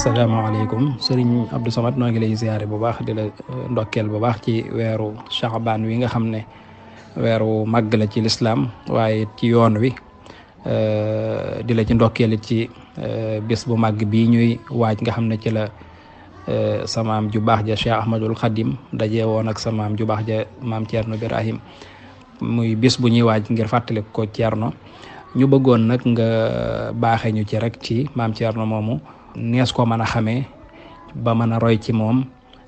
asalaamaaleykum sëriñ Abdou Samad noo ngi lay ziare bu baax di la ndokkeel bu baax ci weeru Chaabaan wi nga xam ne weeru màgg la ci lislaam waaye ci yoon wi di la ci ndokkeel it ci bés bu màgg bii ñuy waaj nga xam ne ci la samaam ju baax ja Cheikh Ahmadul Khadim daje woon ak samaam ju baax ja maam Thierno Birahim muy bés bu ñuy waaj ngir fàttali ko Thierno ñu bëggoon nag nga baaxee ñu ci rek ci maam Thierno moomu nees ko mën a xamee ba mën a roy ci moom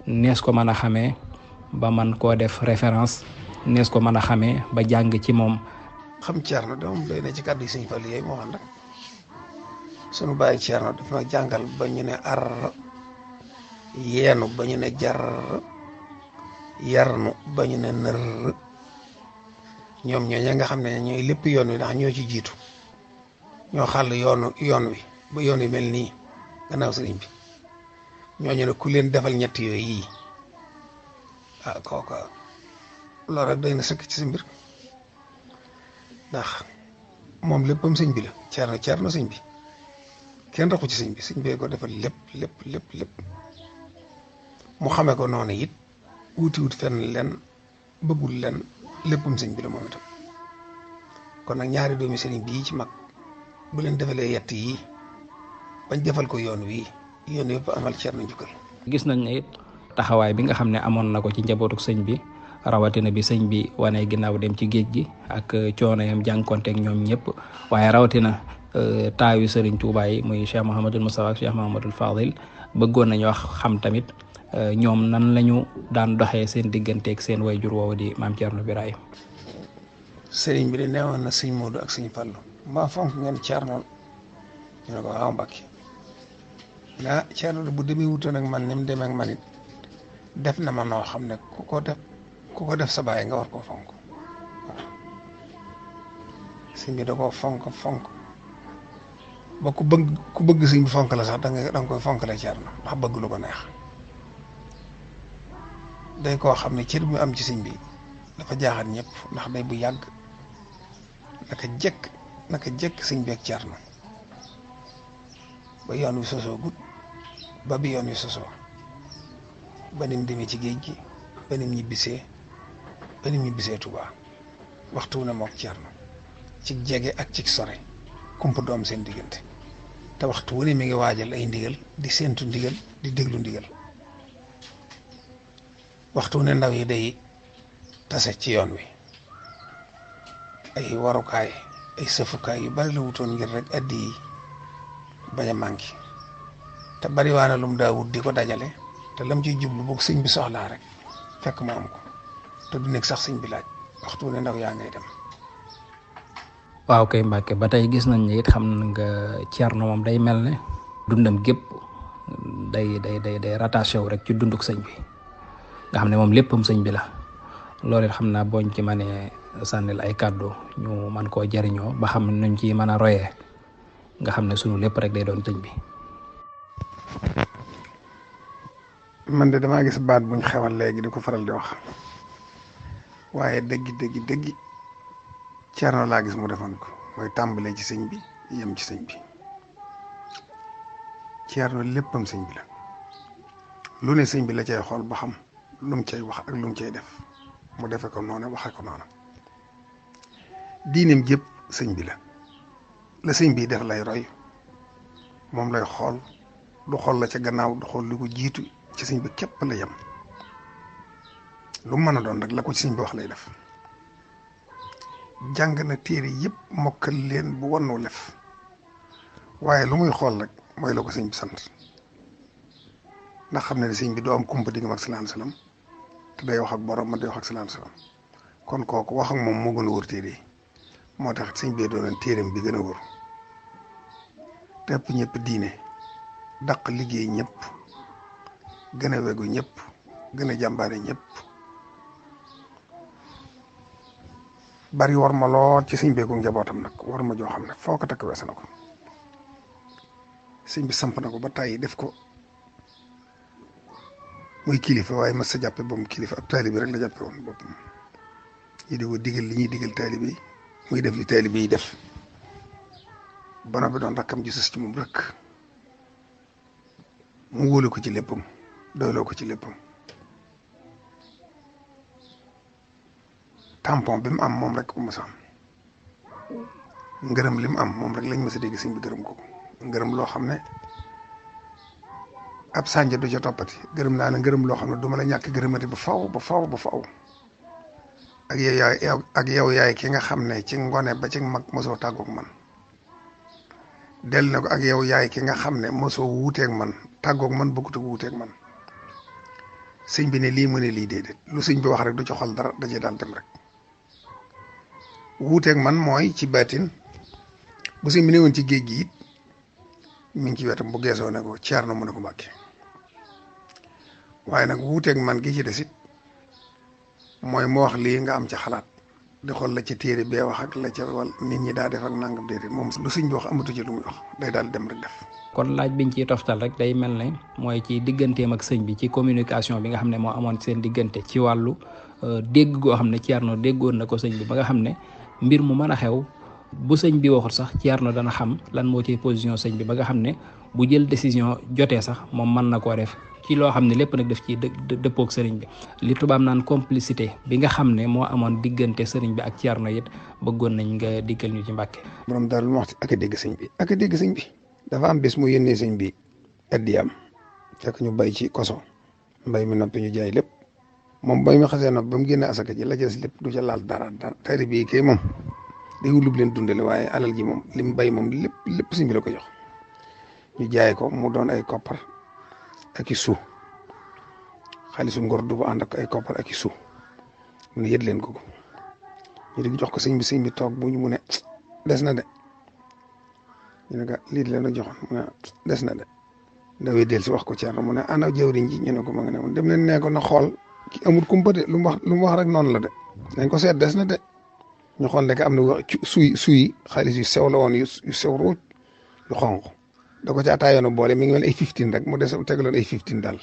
nees ko mën a xamee ba man koo def référence nees ko mën a xamee ba jàng ci moom. xam Thierno de moom doy na ci kàddu yi Sëñ Fallu yooyu moo xam rek sunu bàyyi Thierno daf na jàngal ba ñu ne ar yeenu ba ñu ne jar yarnu ba ñu ne nër ñoom ñooñu nga xam ne ñooy lépp yoon wi ndax ñoo ci jiitu ñoo xàll yoon wi ba yoon wi mel nii gannaaw sëriñ bi ñooñu ne ku leen defal ñett yooyu yii kooka loolu rek doy na sëkk ci sa mbir ndax moom léppam sëñ bi la Thierno sëñ bi kenn raxu ci sëñ bi sëñ bee ko defal lépp mu xamee ko noonu it wuti fenn len bëggul len léppam sëñ bi la moom itam kon nag ñaari doomi sëriñ bii ci mag bu leen defalee yett yi bañ defal ko yoon wi yëpp amal Thierno njukkal. gis nañ ne it taxawaay bi nga xam ne amoon na ko ci njabootuk sëñ bi rawatina bi sëñ bi wane ginnaaw dem ci géej gi ak coono yam jànkonteeg ñoom ñëpp waaye rawatina taawi sëriñ Tuubaa yi muy Cheikh Mouhamadul Moustapha ak Cheikh Mouhamadul Fadil bëggoon nañu wax xam tamit ñoom nan lañu daan doxee seen digganteeg seen wayjur woowu di maam Thierno Birahim. sëriñ bi de neewoon na sëñ Modou ak sëñ Fallu mbaa fonk ngeen Thierno ñu ne ko waaw Mbàkke Thierno de bu demee wutoon ak man ni mu demee ak man it def na ma noo xam ne ku ko def sa baay nga war koo fonk waaw sëñ bi da koo fonk ba ku bëgg sëñ bi fonk la sax da nga koy fonk la Thierno ndax bëgg lu ko neex day koo xam ne cër bi mu am ci sëñ bi dafa jaaxal ñëpp ndax day bu yàgg naka jekk sëñ bi ak Thierno ba yoon wi sosoo gut ba bi yoon wi sosoo ba nim demee ci géej gi ba nim ñibbisee Tuubaa waxtu wu ne mook Thierno ci jege ak ci sore kumpa doom seen diggante te waxtu wu ne mi ngi waajal ay ndigal di séentu ndigal di déglu ndigal waxtu wu ne ndaw yi day tase ci yoon wi ay warukaay ay sëfukaay yu bari la wutoon ngir rek addi yi bañ a manqué te bari waa na lum daa wut di ko dajale te lam ciy jublu boog sëñ bi soxlaa rek fekk mu am ko te du nekk sax sëñ bi laaj waxtu wu ne ndaw yaa ngay dem. waaw kay Mbàkke ba tey gis nañ ne it xam nga Thierno moom day mel ne dundam gépp day rattaché wu rek ci dunduk sëñ bi nga xam ne moom léppam sëñ bi la loolu it xam naa booñ ci mënee sànnil ay kàddu ñu man koo jariñoo ba xam nuñ ci mën a royee nga xam ne sunu lépp rek day doon sëñ bi. man de damaa gis baat buñ xewal léegi di ko faral di wax waaye dëggi Thierno laa gis mu defoon ko mooy tàmbalee ci sëñ bi yem ci sëñ bi Thierno léppam sëñ bi la lu ne sëñ bi la cay xool ba xam lu mu cay wax ak lu mu cay def mu defe ko noonu waxe ko noonu diineem jëpp sëñ bi la sëñ bi def lay roy moom lay xool du xool la ca gannaaw du xool li ko jiitu ci sëñ bi képp la yem lu mën a doon rek la ko ci sëñ bi wax lay def jàng na téere yëpp mokkal leen bu wannu lef waaye lu muy xool rek mooy la ko sëñ bi sant ndax xam ne sëñ bi doo am kumpa diggam ak sallallahu alayhi wasallam te day wax ak borom ma day wax ak sallallahu alayhi wasallam kon kooku wax ak moom moo gën a wóor téere yi moo tax sëñ bee doonoon téereem bi gën a wóor tepp ñëpp diine daq liggéey ñëpp gën a wegu ñëpp gën a jàmbaare ñëpp bari war ma lool ci sëñ beeku njabootam nag war ma joo xam ne foo ko takk wees na ko sëñ bi samp na ko ba tàyyi def ko muy kilifa waaye mas sa jàppe ba mu kilifa ab taalibi rek la jàppe woon boppam yi di ko digal li ñuy digal taalibe yi muy def li taalibe yi def ba noppi doon rakkam ji sës ci moom rek mu wóolu ko ci léppam doyloo ko ci léppam tampon bi mu am moom rek ko mos a am ngërëm li mu am moom rek lañ mës a dégg sëñ bi gërëm ko ngërëm loo xam ne ab sànja du ca toppati gërëm naa ne ngërëm loo xam ne du ma la ñàkk gërëmati ba faw ba faw ba faw ak yow yaay ki nga xam ne ci ngone ba ci mag mosoo tàggoog man del na ko ak yow yaay ki nga xam ne mosoo wuuteeg man tàggoog man bëggut ak wuuteeg man sëñ bi ne lii mu ne lii déedéet lu sëñ bi wax rek du ci xol dara da cee daal dem rek wuuteeg man mooy ci baatin bu sëñ bi ne woon ci géej gi it mi ngi ci wetam bu geesoo ne ko Ceerno mu ne ko Mbàkke waaye nag wuuteeg man gi ci des it mooy mu wax lii nga am ci xalaat di xool la ci téere bee wax ak la ca wal nit ñi daa def ak nangam déedéet moom lu sëñ bi wax amatu ci lu muy wax day daal dem rek def. kon laaj biñ ciy toftal rek day mel ne mooy ci digganteem ak sëñ bi ci communication bi nga xam ne moo amoon seen diggante ci wàllu dégg goo xam ne Ceerno déggoon na ko sëñ bi ba nga xam ne mbir mu mën a xew bu sëñ bi waxut sax Ceerno dana xam lan moo ciy position sëñ bi ba nga xam ne bu jël décision jotee sax moom mën na koo def ci loo xam ne lépp nag def ci dëppoog sëriñ bi li tubaab naan complicité bi nga xam ne moo amoon diggante sëriñ bi ak Ceerno it bëggoon nañ nga diggal ñu ci Mbàkke. borom daal lu ma wax ak a dégg sëñ bi ak a dégg sëñ bi dafa am bés mu yónnee sëñ bi addiyaam fekk ñu bay ci koso mbay mi noppi ñu jaay lépp moom bay mi xasee nopp ba mu génne asaka ji la jës lépp du ca laal dara dara tari bii kay moom day wulub leen dundale waaye alal ji moom li mu bay moom lépp sëñ bi la ko jox ñu jaay ko mu doon ay koppar ak i suuf xaalisu ngor du ko ànd ak ay koppar ak i suuf mu ne yët leen ko ñu di jox ko sëñ bi toog bu ñu mu ne des na de ñu ne ko lii leen a joxoon mu ne des na de ndawee del si wax ko Ceerno mu ne ana jëwriñ ji ñu ne ko ma nga ne woon dem leen nee ko na xool ki amul kumpa de lu mu wax rek noonu la de nañ ko seet des na de ñu xool ne am na wax suy xaalis yu sew la woon yu sew ruuj yu xonq da ko ca ataayoon boole mi ngi mel ay 15 rek mu des tegaloon ay 15 daal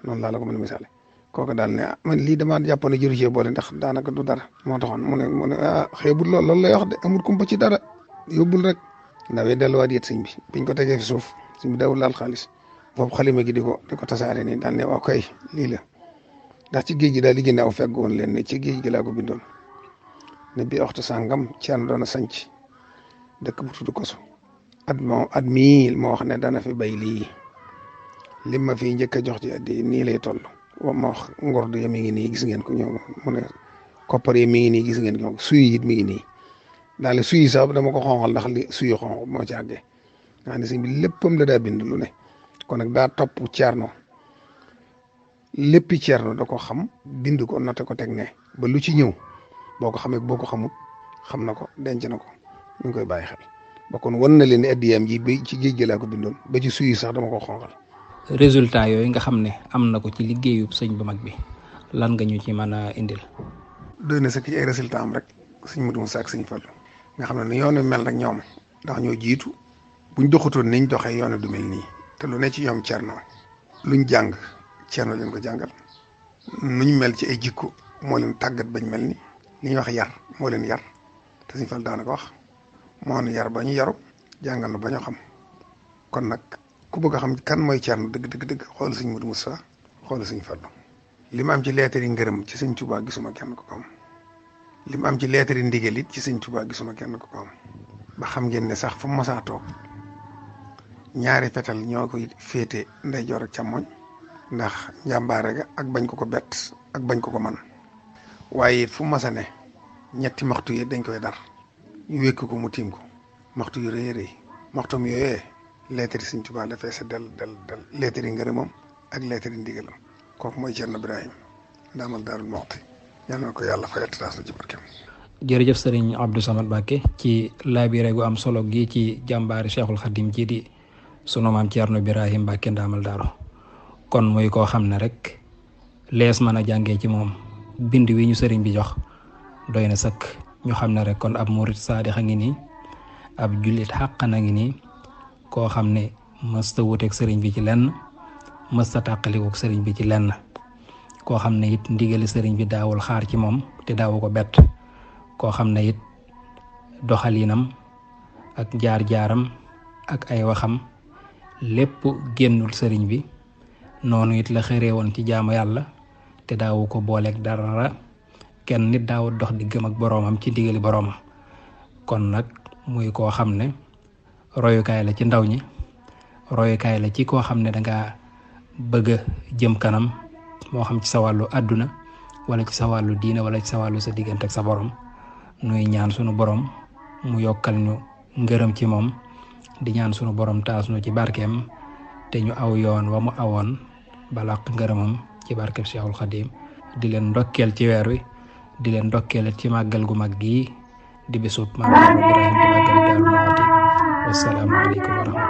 noonu laa la ko mën a misaale kooku daal ne man lii damaa jàppoon ne jëru cee boole ndax daanaka du dara moo taxoon mu ne xeebul loolu lay wax de amul kumpa ci dara yóbbul rek ndawee delluwaat yet sëñ bi biñ ko tegee fi suuf sëñ bi dawul laal xaalis boobu xalima gi di ko tasaare nii daal ne waaw kay lii la ndax ci géej gi daal li gën aw fegg woon leen ne ci géej gi laa ko bindoon ne bi waxtu sàngam Ceerno doon a sanc dëkk bu tudd Koso at mii moo wax ne dana fi bay lii lim ma fi njëkk a jox ci addi nii lay toll ma wax ngor du ya mi ngi nii gis ngeen ko ñoom mu ne koppar yi mi ngi nii gis ngeen ko suy it mi ngi nii daal suy sax dama ko xonqal ndax li suy xonq moo ci àggee nga ne sëñ bi léppam la daa bind lu ne kon nag daa topp Ceerno léppi Ceerno da ko xam bind ko noté ko teg ne ba lu ci ñëw boo ko xamee boo ko xamut xam na ko denc na ko ñu ngi koy bàyyi xel ba kon wan na leen ne addiyaam ji ba ci géej gi laa ko bindoon ba ci suy sax dama ko xonqal. résultat yooyu nga xam ne am na ko ci liggéeyub sëñ bu mag bi lan nga ñu ci mën a indil. doy na sax ci ay résultat am rek sëñ Modou Moussa ak sëñ Fallou nga xam ne ni yoon wi mel rek ñoom ndax ñoo jiitu buñ doxatoon niñ doxee yoon du mel nii te lu ne ci ñoom Ceerno luñ jàng Ceerno leen ko jàngal nuñ mel ci ay jikko moo leen tàggat bañ mel ni li ñuy wax yar moo leen yar te sëñ Fallou daanaka wax moo nu yar ba ñu yaru jàngal na ba ñu xam kon nag ku bëgg a xam kan mooy Ceerno dëgg xool sëñ Modou Moussa xool sëñ Fallou li ma am ci leetar yi ngërëm ci sëñ Touba gisuma kenn ko am li ma am ci leetar yi ndigal it ci sëñ Touba gisuma kenn ko am ba xam ngeen ne sax fu mu masaa toog ñaari fetal ñoo koy féete ndeyjoor ak càmmoñ ndax njàmbaare ga ak bañ ko bett ak bañ ko man waaye it fu mu masa ne ñetti maxtu yi dañ koy dar ñu wékk ko mu tiim ko maxtu yu rëy maxtum yooyee leetar yi sëñ Touba dafay sa del leetar yi ngërëmam ak leetar yi ndigalam kooku mooy Ceerno Birahim ndaamal Daarul Muxti ñaan na ko yàlla fayal taas na ci barkeem. jërëjëf sëriñ Abdou Samad Mbacké ci laabire gu am solo gi ci jàmbaari Cheikhul Khadim ji di sunu maam Ceerno Birahim Mbacké ndaamal daaru kon muy koo xam ne rek lees mën a jàngee ci moom bind wi ñu sëriñ bi jox doy na sëkk ñu xam ne rek kon ab murit saadix a ngi nii ab jullit xàqan a ngi nii koo xam ne mësta wuteeg sëriñ bi ci lenn mësta tàqalikook sëriñ bi ci lenn koo xam ne it ndigali sëriñ bi daawul xaar ci moom te daawu ko bett koo xam ne it doxalinam ak jaar-jaaram ak ay waxam lépp génnul sëriñ bi noonu it la xëree woon ci jaamu yàlla te daawu ko booleeg dara kenn nit daawut dox diggam ak boroomam ci ndigali boroomam. kon nag muy koo xam ne royukaay la ci ndaw ñi, royukaay la ci koo xam ne dangaa bëgg a jëm kanam, moo xam ci sa wàllu àdduna wala ci sa wàllu diina wala ci sa wàllu sa diggante ak sa borom. nuy ñaan sunu borom mu yokkal ñu ngërëm ci moom, di ñaan sunu borom taas nu ci barkeem te ñu aw yoon wa mu awoon balaq ngërëmam ci barkeb Cheikhul Khadim. di leen ndokkeel ci weer wi, di leen ndokkeel ci màggal gu mag gii di bisub Maam Cerno Birahim di màggal Daaru Muxti. wassalaamu aleykum wa rahmatullaah.